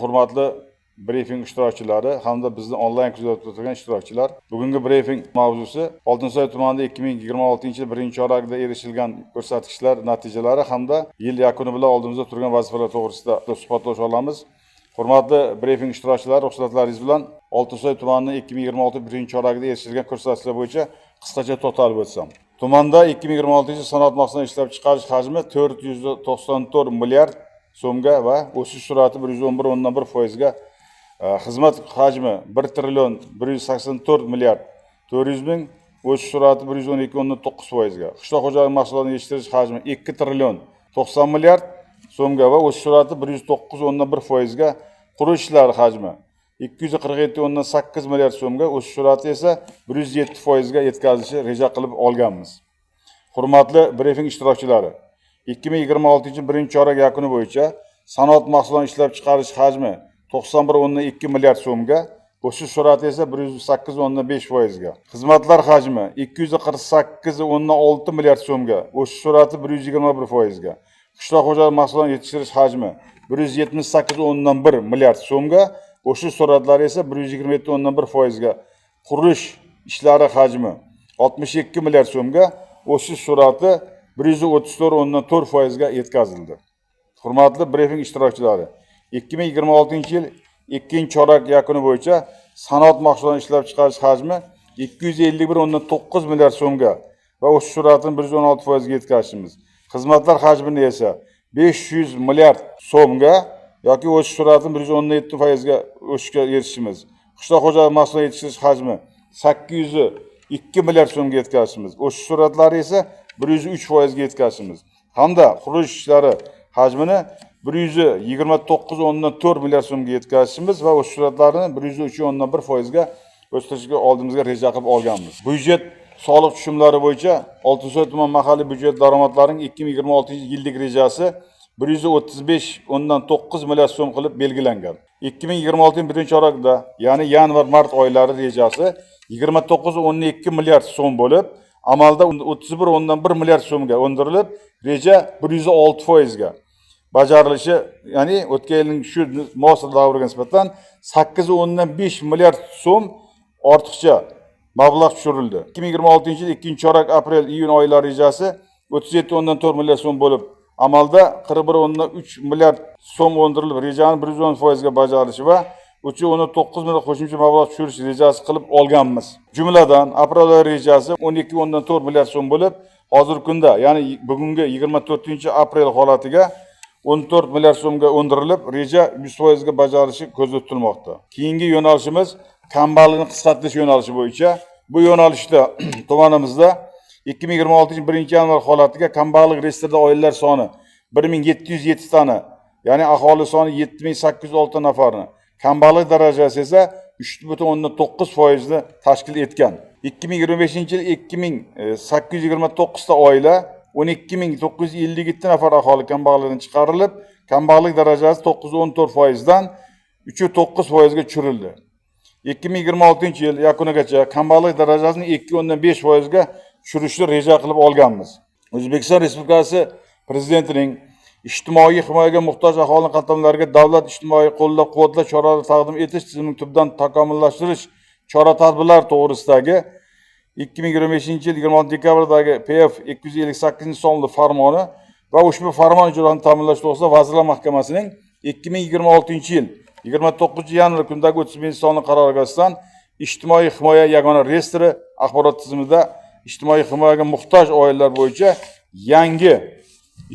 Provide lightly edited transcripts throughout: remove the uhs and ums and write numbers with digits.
Hurmatli brifing ishtirokchilari hamda bizni onlayn kuzatib turgan ishtirokchilar, bugungi brifing mavzusi Oltinsoy tumanida 2026-yil birinchi chorakda erishilgan ko'rsatkichlar natijalari hamda yil yakuni bilan oldimizda turgan vazifalar to'g'risida suhbatlasha olamiz. Hurmatli brifing ishtirokchilari, ruxsatlaringiz bilan Oltinsoy tumanining 2026 birinchi chorakda erishilgan ko'rsatkichlar bo'yicha qisqacha to'xtalib o'tsam. Tumanda 2026-yil sanoat mahsulotini ishlab chiqarish hajmi 494 milliard so'mga va o'sish sur'ati 111,1%ga, xizmat hajmi 1 trillion 184 milliard 400 ming, o'sish sur'ati 112,9%ga, qishloq xo'jaligi mahsulotini yetishtirish hajmi 2 trillion 90 milliard so'mga va o'sish sur'ati 109,1%ga, qurilish ishlari hajmi 247,8 milliard so'mga, o'sish sur'ati esa 107%ga yetkazilishi reja qilib olganmiz. Hurmatli brifing ishtirokchilari, 2026-yil birinchi chorak yakuni bo'yicha sanoat mahsulotini ishlab chiqarish hajmi 91,2 milliard so'mga, o'sish sur'ati esa 108,5%ga, xizmatlar hajmi 248,6 milliard so'mga, o'sish sur'ati 121%ga, qishloq xo'jaligi mahsulotini yetishtirish hajmi 178,1 milliard so'mga, o'sish sur'atlari esa 127,1%ga, qurilish ishlari hajmi 62 milliard so'mga, o'sish sur'ati 134,4%ga yetkazildi. Hurmatli brifing ishtirokchilari, 2026-yil ikkinchi chorak yakuni bo'yicha sanoat mahsulotini ishlab chiqarish hajmi 251,9 milliard so'mga va o'sish sur'atini 116%ga yetkazishimiz. Xizmatlar hajmini esa 500 milliard so'mga yoki o'sish sur'atini 117%ga o'sishga erishishimiz. Qishloq xo'jaligi mahsulotini yetishtirish hajmi 802 milliard so'mga yetkazishimiz. O'sish sur'atlari esa 103%ga yetkazishimiz. Hamda qurilish ishlari hajmini 129,4 milliard so'mga yetkazishimiz va o'sish sur'atlarini 103,1%ga o'stirishga oldimizga reja qilib olganmiz. Byudjet soliq tushumlari bo'yicha Oltinsoy tuman mahalliy byudjet daromadlarining 2026-yillik rejasi 135,9 milliard so'm qilib belgilangan. 2026 yil birinchi chorakda, ya'ni yanvar-mart oylari rejasi 29,2 milliard so'm bo'lib, amalda 31,1 milliard so'mga undirilib, reja 106%ga bajarilishi, ya'ni o'tgan yilning shu mos davriga nisbatan 8,5 milliard so'm ortiqcha mablag' tushirildi. 2026-yil ikkinchi chorak aprel iyun oylari rejasi 37,4 milliard so'm bo'lib, amalda 41,3 milliard so'm undirilib, rejani 110%ga bajarilishi va 3,9 milliard qo'shimcha mablag' tushirish rejasi qilib olganmiz. Jumladan, aprel oyi rejasi 12,4 milliard so'm bo'lib, hozirgi kunda, ya'ni bugungi 24-aprel holatiga 14 milliard so'mga undirilib, reja 100% ga bajarilishi ko'zda tutilmoqda. Keyingi yo'nalishimiz kambag'allikni qisqartirish yo'nalishi bo'yicha. Bu yo'nalishda tumanimizda 2026-yil 1-yanvar holatiga kambag'allik reyestrida oilalar soni 1707 tani, ya'ni aholi soni 7806 nafarni, kambag'allik darajasi esa 3,9% ni tashkil etgan. 2025-yil 2829 ta oila, 12 957 nafar aholi kambag'allikdan chiqarilib, kambag'allik darajasi 9,14% dan 3,9% ga tushirildi. 2026-yil yakunigacha kambag'allik darajasini 2,5% ga tushirishni reja qilib olganmiz. O'zbekiston Respublikasi Prezidentining ijtimoiy himoyaga muhtoj aholi qatlamlariga davlat ijtimoiy qo'llab-quvvatlash choralarini taqdim etish tizimini tubdan takomillashtirish chora-tadbirlari to'g'risidagi 2025-yil 26 dekabrdagi PF 258 sonli farmoni va ushbu farmon ijrosini ta'minlash to'g'risida Vazirlar Mahkamasining 2026-yil 29 yanvar kunidagi 31 sonli qaroriga asosan ijtimoiy himoya yagona reyestri axborot tizimida ijtimoiy himoyaga muhtoj oilalar bo'yicha yangi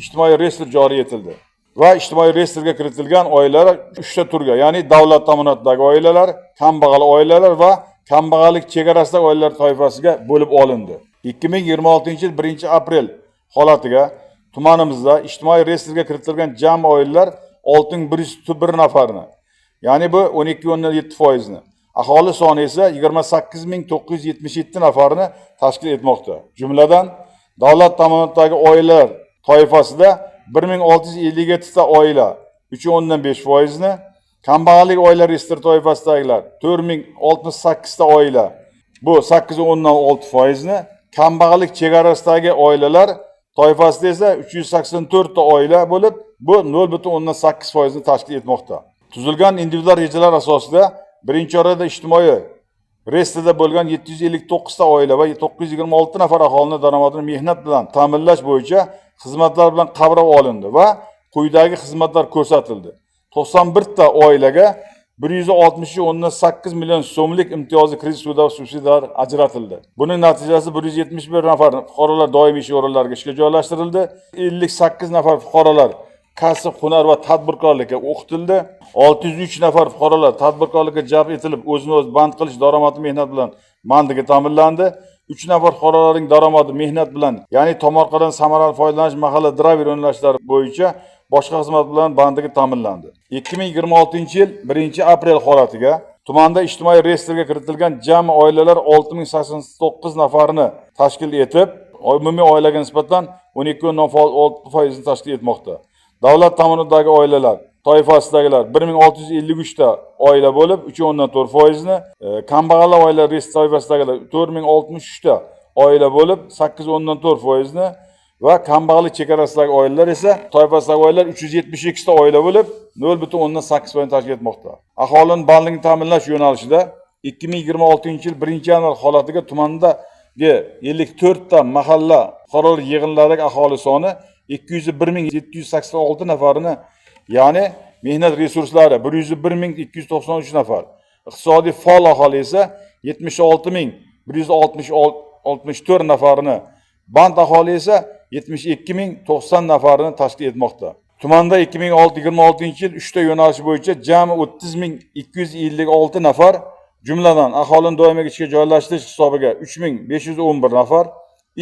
ijtimoiy reyestr joriy etildi va ijtimoiy reyestrga kiritilgan oilalar uchta turga, ya'ni davlat ta'minotidagi oilalar, kambag'al oilalar va kambag'allik chegarasidagi oilalar toifasiga bo'lib olindi. 2026-yil 1 aprel holatiga tumanimizda ijtimoiy reyestrga kiritilgan jami oilalar 6101 nafarni, ya'ni bu 12,7%ni, aholi soni esa 28 977 nafarni tashkil etmoqda. Jumladan, davlat ta'minotidagi oilalar toifasida 1657 ta oila 3,5%ni, kambag'allik oila reyestri toifasidagilar 4068 ta oila, bu 8,6%ni, kambag'allik chegarasidagi oilalar toifasida esa 384 ta oila bo'lib, bu 0,8%ni tashkil etmoqda. Tuzilgan individual rejalar asosida birinchi chorakda ijtimoiy reyestrda bo'lgan 759 ta oila va 926 nafar aholini daromadini mehnat bilan ta'minlash bo'yicha xizmatlar bilan qamrab olindi va quyidagi xizmatlar ko'rsatildi. 91 ta oilaga 163,8 million so'mlik imtiyozli kredit ssuda va subsidiyalar ajratildi. Buning natijasida 171 nafar fuqarolar doimiy ish o'rinlariga ishga joylashtirildi. 58 nafar fuqarolar kasb, hunar va tadbirkorlikka o'qitildi. 603 nafar fuqarolar tadbirkorlikka jalb etilib, o'zini o'zi band qilish, daromadi mehnat bilan bandligi ta'minlandi. 3 nafar fuqarolarning daromadi mehnat bilan, ya'ni tomorqadan samarali foydalanish mahalla driver yo'nalishlari bo'yicha boshqa xizmat bilan bandligi ta'minlandi. 2026-yil 1-aprel holatiga tumanda ijtimoiy reyestrga kiritilgan jami oilalar 6089 nafarni tashkil etib, umumiy oilaga nisbatan 12,6% tashkil etmoqda. Davlat ta'minidagi oilalar toifasidagilar 1653 ta oila bo'lib, 3,4%ni, kambag'allar oilalar reyestr toifasidagilar 4063 ta oila bo'lib, 8,4%ni va kambag'allik chegarasidagi oilalar esa toifasidagi oilalar 372 ta oila bo'lib, 0,8% tashkil etmoqda. Aholini bandligini ta'minlash yo'nalishida 2026-yil 1-yanvar holatiga tumandagi 54 ta mahalla fuqarolar yig'inlaridagi aholi soni 201 786 nafarini, ya'ni mehnat resurslari 101 293 nafar, iqtisodiy faol aholi esa 76 164 nafarini, band aholi esa 72 090 nafarini tashkil etmoqda. Tumanda 2026-yil 3 ta yo'nalish bo'yicha jami 30 256 nafar, jumladan aholini doimiy ishga joylashtirish hisobiga 3511 nafar,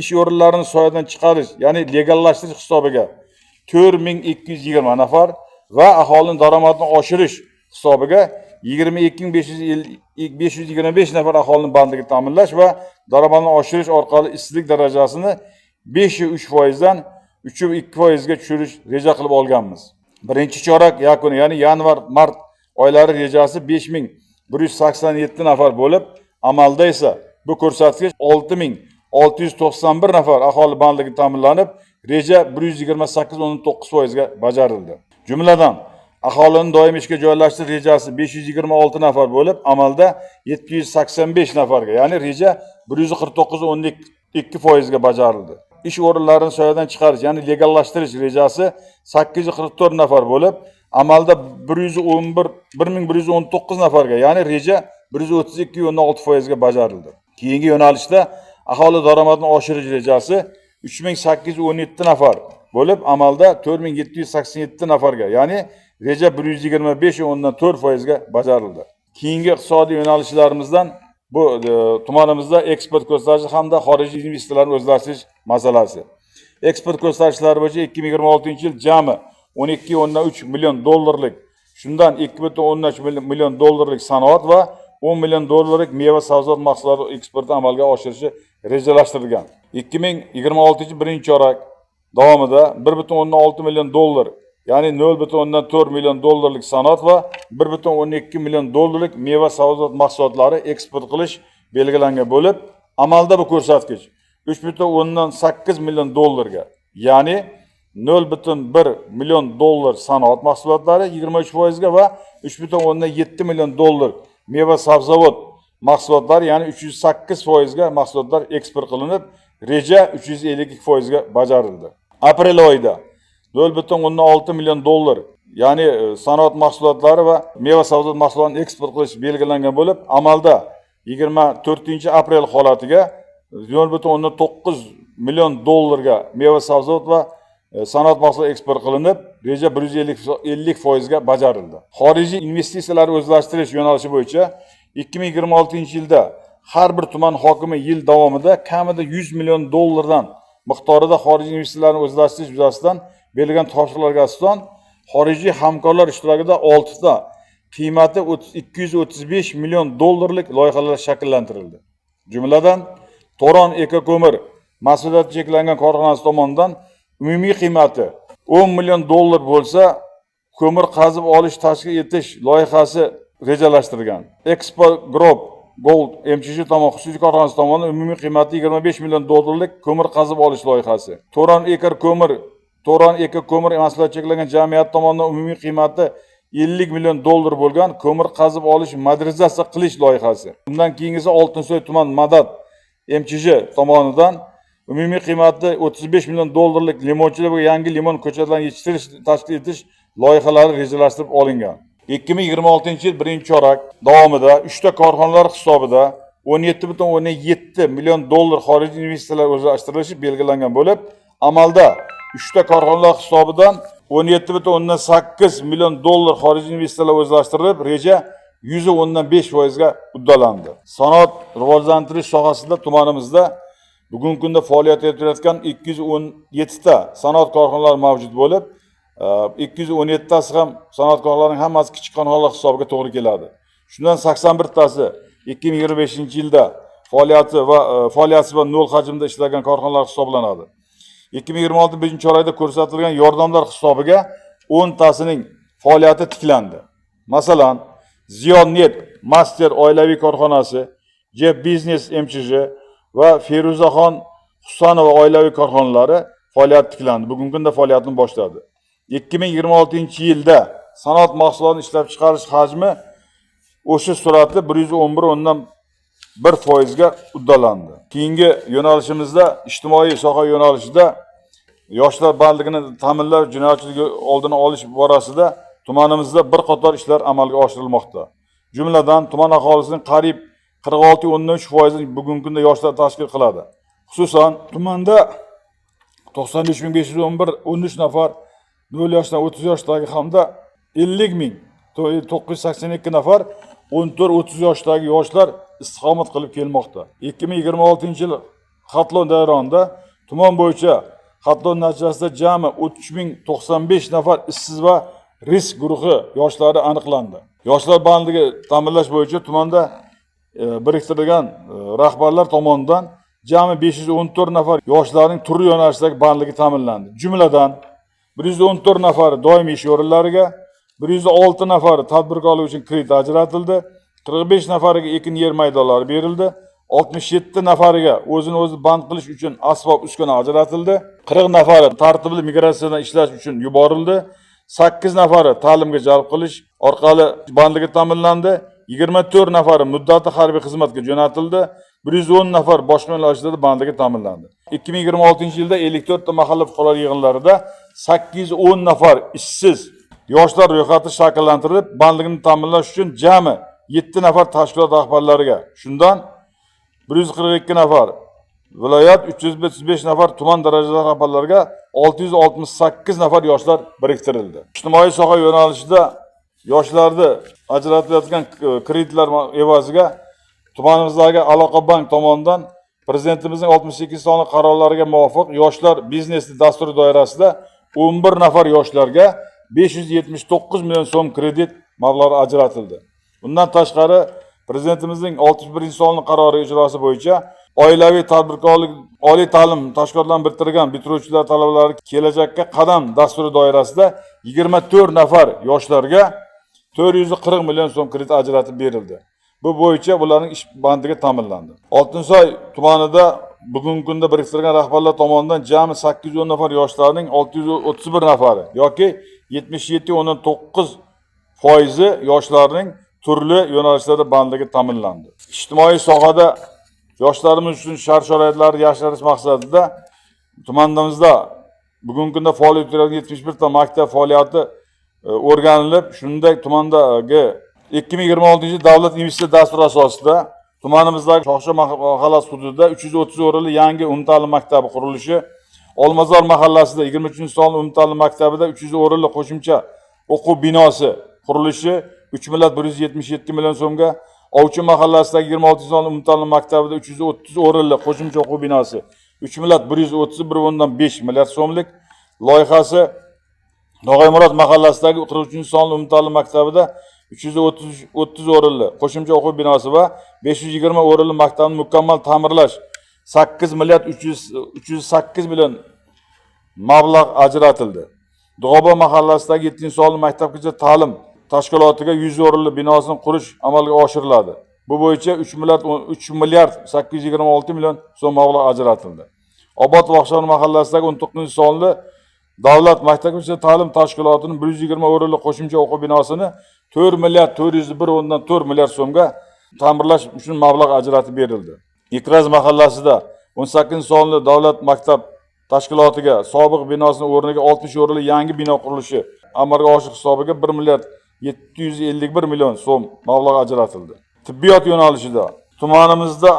ish o'rinlarini soyadan chiqarish, ya'ni legallashtirish hisobiga 4220 nafar va aholini daromadini oshirish hisobiga 22 525 nafar aholini bandligini ta'minlash va daromadni oshirish orqali ishsizlik darajasini 5,3 foizdan 3,2 foizga tushirish reja qilib olganmiz. Birinchi chorak yakuni, ya'ni yanvar mart oylari rejasi 5187 nafar bo'lib, amalda esa bu ko'rsatkich 6691 nafar aholi bandligi ta'minlanib, reja 128,9 foizga bajarildi. Jumladan, aholini doimiy ishga joylashtirish rejasi 526 nafar bo'lib, amalda 785 nafarga, ya'ni reja 149,2 foizga bajarildi. Ish o'rinlarini soyadan chiqarish, ya'ni legallashtirish rejasi 844 nafar bo'lib, amalda 111 1119 nafarga, ya'ni reja 132,6 foizga bajarildi. Keyingi yo'nalishda aholi daromadini oshirish rejasi 3817 nafar bo'lib, amalda 4787 nafarga, ya'ni reja 125,4 foizga bajarildi. Keyingi iqtisodiy yo'nalishlarimizdan bu tumanimizda eksport ko'rsatish hamda xorijiy investitsiyalarni o'zlashtirish masalasi. Eksport ko'rsatkichlari bo'yicha 2026-yil jami 12,3 million dollarlik, shundan 2,3 million dollarlik sanoat va 10 million dollarlik meva sabzavot mahsulotlari eksportini amalga oshirishi rejalashtirilgan. 2026 birinchi chorak davomida 1,6 million dollar, ya'ni 0,4 million dollarlik sanoat va 1,2 million dollarlik meva sabzavot mahsulotlari eksport qilish belgilangan bo'lib, amalda bu ko'rsatkich 3,8 million dollarga, ya'ni 0,1 million dollar sanoat mahsulotlari 23 foizga va 3,7 million dollar meva sabzavot mahsulotlari, ya'ni 308 foizga mahsulotlar eksport qilinib, reja 352 foizga bajarildi. Aprel oyida 0,6 million dollar, ya'ni sanoat mahsulotlari va meva sabzavot mahsulotlarini eksport qilish belgilangan bo'lib, amalda 24 aprel holatiga 0,9 million dollarga meva sabzavot va sanoat mahsulot eksport qilinib, reja 150 foizga bajarildi. Xorijiy investitsiyalarni o'zlashtirish yo'nalishi bo'yicha 2026 yilda har bir tuman hokimi yil davomida kamida 100 million dollardan miqdorida xorijiy investitsiyalarni o'zlashtirish yuzasidan berilgan topshiriqlarga asosan xorijiy hamkorlar ishtirokida oltita qiymati 235 million dollarlik loyihalar shakllantirildi. Jumladan, Toron ekoko'mir mas'uliyati cheklangan korxonasi tomonidan umumiy qiymati 10 million dollar bo'lsa, ko'mir qazib olish tashkil etish loyihasi rejalashtirilgan. Expo Group Gold MCH tomon xususiy korxonasi tomonidan umumiy qiymati 25 million dollarlik ko'mir qazib olish loyihasi. Toron Eko ko'mir mas'uliyati cheklangan jamiyati tomonidan umumiy qiymati 50 million dollar bo'lgan ko'mir qazib olish modernizatsiya qilish loyihasi. Undan keyingisi Oltinsoy tuman Madad MChJ tomonidan umumiy qiymati 35 million dollarlik limonchilik va yangi limon ko'chatlarini yetishtirish tashkil etish loyihalari rejalashtirib olingan. 2026-yil birinchi chorak davomida 3 ta korxonalar hisobida 17,7 million dollar xorijiy investitsiyalar o'zlashtirilishi belgilangan bo'lib, amalda 3 ta korxonalar hisobidan 17,8 million dollar xorijiy investitsiyalar o'zlashtirilib, reja 100,5% ga uddalandi. Sanoat rivojlantirish sohasida tumanimizda bugungi kunda faoliyat yuritayotgan 217 ta sanoat korxonalari mavjud bo'lib, 217 tasi ham sanoat korxonalarining hammasi kichik korxonalar hisobiga to'g'ri keladi. Shundan 81 tasi 2025-yilda faoliyati va nol hajmda ishlagan korxonalar hisoblanadi. 2026 birinchi chorakda ko'rsatilgan yordamlar hisobiga 10 tasining faoliyati tiklandi. Masalan, Ziyo Net Master oilaviy korxonasi, J Business MChJ va Feruzaxon Husanova oilaviy korxonalari faoliyati tiklandi. Bugungi kunda faoliyatini boshladi. 2026-yilda sanoat mahsulotini ishlab chiqarish hajmi o'sish sur'ati 111,1% ga uddalandi. Keyingi yo'nalishimizda, ijtimoiy soha yo'nalishida yoshlar bandligini ta'minlash, jinoyatchilik oldini olish borasida tumanimizda bir qator ishlar amalga oshirilmoqda. Jumladan, tuman aholisining qariyb 46,3% bugungi kunda yoshlar tashkil qiladi. Xususan, tumanda 95 511 13 nafar 0 yoshdan 30 yoshdagi hamda 50 982 nafar 14-30 yoshdagi yoshlar istiqomat qilib kelmoqda. 2026-yil xatlov davronida tuman bo'yicha xatlov natijasida jami 33 095 nafar ishsiz va risk guruhi yoshlari aniqlandi. Yoshlar bandligi ta'minlash bo'yicha tumanda biriktirilgan rahbarlar tomonidan jami 514 nafar yoshlarning turli yo'nalishdagi bandligi ta'minlandi. Jumladan, 114 nafari doimiy ish o'rinlariga, 106 nafari tadbirkorlik uchun kredit ajratildi, 45 nafariga ekin yer maydonlari berildi, 67 nafariga o'zini o'zi band qilish uchun asbob uskuna ajratildi, 40 nafari tartibli migratsiyadan ishlash uchun yuborildi, 8 nafari ta'limga jalb qilish orqali bandligi ta'minlandi, 24 nafari muddatli harbiy xizmatga jo'natildi, 110 nafar boshqa yo'nalishlarda bandligi ta'minlandi. 2026-yilda 54 ta mahalla fuqarolar yig'inlarida 810 nafar ishsiz yoshlar ro'yxati shakllantirilib, bandligini ta'minlash uchun jami 7 nafar tashkilot rahbarlariga, shundan 142 nafar viloyat, 335 nafar tuman darajadagi rahbarlarga 668 nafar yoshlar biriktirildi. Ijtimoiy soha yo'nalishida yoshlarni ajratilayotgan kreditlar evaziga tumanimizdagi Aloqa bank tomonidan Prezidentimizning 62 sonli qarorlariga muvofiq yoshlar biznesi dasturi doirasida 11 nafar yoshlarga 579 million so'm kredit mablag'i ajratildi. Undan tashqari, Prezidentimizning 61 sonli qarori ijrosi bo'yicha oilaviy tadbirkorlik oliy ta'lim tashkilotlarini bitirgan bitiruvchilar talabalari "Kelajakka qadam" dasturi doirasida 24 nafar yoshlarga 440 million so'm kredit ajratib berildi. Bu bo'yicha ularning ish bandligi ta'minlandi. Oltinsoy tumanida bugungi kunda biriktirilgan rahbarlar tomonidan jami 810 nafar yoshlarning 631 nafari yoki 77,9% yoshlarning turli yo'nalishlarda bandligi ta'minlandi. Ijtimoiy sohada yoshlarimiz uchun shart sharoitlarni yaxshilash maqsadida tumanimizda bugungi kunda faoliyat yuritayotgan 71 ta maktab faoliyati o'rganilib, shuningdek, tumandagi 2026 yil davlat investitsiya dasturi asosida tumanimizdagi Shoxsha mahallasi hududida 330 o'rinli yangi umumta'lim maktabi qurilishi, Olmazor mahallasida 23 sonli umumta'lim maktabida 300 o'rinli qo'shimcha o'quv binosi qurilishi 3 milliard 177 million so'mga, Ovchi mahallasidagi 26 sonli umumta'lim maktabida 330 o'rinli qo'shimcha o'quv binosi 3 milliard 131,5 milliard so'mlik loyihasi, Nog'oymurod mahallasidagi 43 sonli umumta'lim maktabida 330 30 o'rinli qo'shimcha o'quv binosi va 520 o'rinli maktabni mukammal ta'mirlash 8 milliard 300 308 million mablag' ajratildi. Dug'obo mahallasidagi 7 sonli maktabgacha ta'lim tashkilotiga 100 o'rinli binosini qurish amalga oshiriladi. Bu bo'yicha 3 milliard 3 milliard 826 million so'm mablag' ajratildi. Obod Vohshon mahallasidagi 19 sonli Davlat maktabgacha ta'lim tashkilotining 120 o'rinli qo'shimcha o'quv binosini 4 milliard 401,4 milliard so'mga ta'mirlash uchun mablag' ajratib berildi. Ikraz mahallasida 18 sonli davlat maktab tashkilotiga sobiq binosining o'rniga 60 o'rinli yangi bino qurilishi amalga oshirish hisobiga 1 milliard 751 million so'm mablag' ajratildi. Tibbiyot yo'nalishida tumanimizda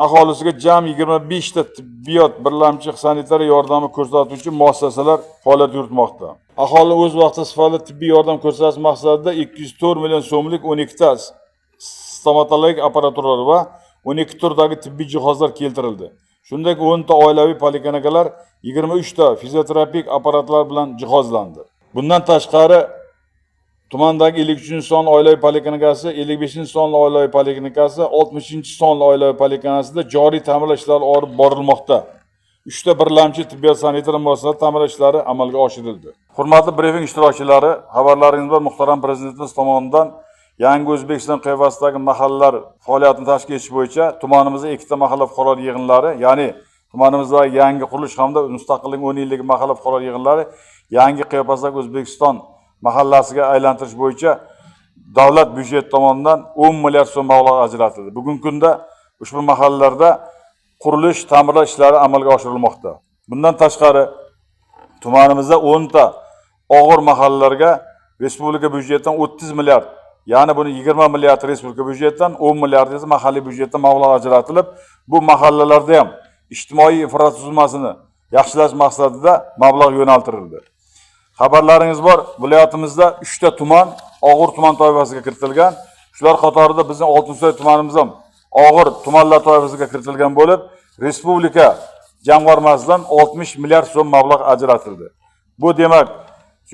aholisiga jami 25 ta tibbiyot birlamchi sanitariya yordami ko'rsatuvchi muassasalar faoliyat yuritmoqda. Aholi o'z vaqtida sifatli tibbiy yordam ko'rsatish maqsadida 204 million so'mlik 12 ta stomatologik apparaturalar va 12 turdagi tibbiy jihozlar keltirildi. Shuningdek, 10 ta oilaviy poliklinikalar 23 ta fizioterapik apparatlar bilan jihozlandi. Bundan tashqari, tumandagi 53-sonli oilaviy poliklinikasi, 55-sonli oilaviy poliklinikasi, 60-sonli oilaviy poliklinikasida joriy ta'mirlash ishlari olib borilmoqda. Uchta birlamchi tibbiyot sanitariya muassasasida ta'mirlash ishlari amalga oshirildi. Hurmatli brifing ishtirokchilari, xabarlaringiz bor, muhtaram Prezidentimiz tomonidan Yangi O'zbekiston qiyofasidagi mahallalar faoliyatini tashkil etish bo'yicha tumanimizda ikkita mahalla fuqarolar yig'inlari, ya'ni tumanimizdagi yangi qurilish hamda mustaqillik 10 yilligi mahalla fuqarolar yig'inlari yangi qiyofasidagi O'zbekiston mahallasiga aylantirish bo'yicha davlat byudjeti tomonidan 10 milliard so'm mablag' ajratildi. Bugungi kunda ushbu mahallalarda qurilish, ta'mirlash ishlari amalga oshirilmoqda. Bundan tashqari, tumanimizda 10 ta og'ir mahallalarga respublika byudjetidan 30 milliard, ya'ni buni 20 milliard respublika byudjetidan, 10 milliard esa mahalliy byudjetdan mablag' ajratilib, bu mahallalarda ham ijtimoiy infratuzilmasini yaxshilash maqsadida mablag' yo'naltirildi. Xabarlaringiz bor, viloyatimizda 3 ta tuman og'ir tuman toifasiga kiritilgan. Shular qatorida bizning Oltinsoy tumanimiz ham og'ir tumanlar toifasiga kiritilgan bo'lib, respublika jamg'armasidan 60 milliard so'm mablag' ajratildi. Bu demak,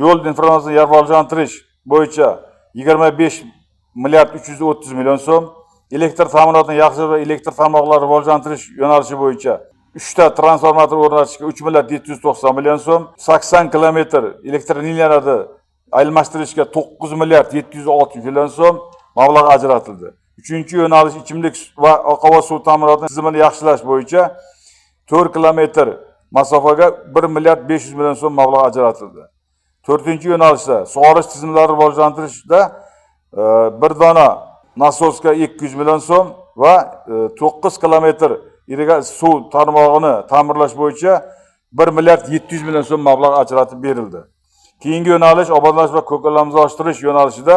yo'l infratuzilmasini rivojlantirish bo'yicha 25 milliard 330 million so'm, elektr ta'minotini yaxshilash va elektr tarmoqlarini rivojlantirish yo'nalishi bo'yicha 3 ta transformator o'rnatishga 3 milliard 790 million so'm, 80 kilometr elektr liniyalarni almashtirishga 9 milliard 760 million so'm mablag' ajratildi. Uchinchi yo'nalish, ichimlik va oqova suv ta'minoti tizimini yaxshilash bo'yicha 4 kilometr masofaga 1 milliard 500 million so'm mablag' ajratildi. To'rtinchi yo'nalishda sug'orish tizimlarini rivojlantirishda bir dona nasosga 200 million so'm va 9 kilometr suv tarmog'ini ta'mirlash bo'yicha 1 milliard 700 million so'm mablag' ajratib berildi. Keyingi yo'nalish, obodonlashtirish va ko'kalamzorlashtirish yo'nalishida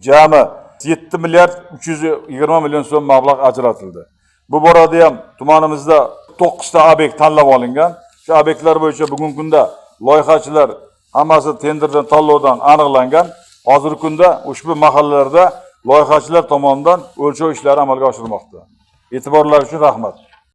jami 7 milliard 320 million so'm mablag' ajratildi. Bu borada ham tumanimizda 9 ta obyekt tanlab olingan. Shu obyektlar bo'yicha bugungi kunda loyihachilar hammasi tenderdan, tanlovdan aniqlangan. Hozirgi kunda ushbu mahallalarda loyihachilar tomonidan o'lchov ishlari amalga oshirilmoqda. E'tiborlar uchun rahmat.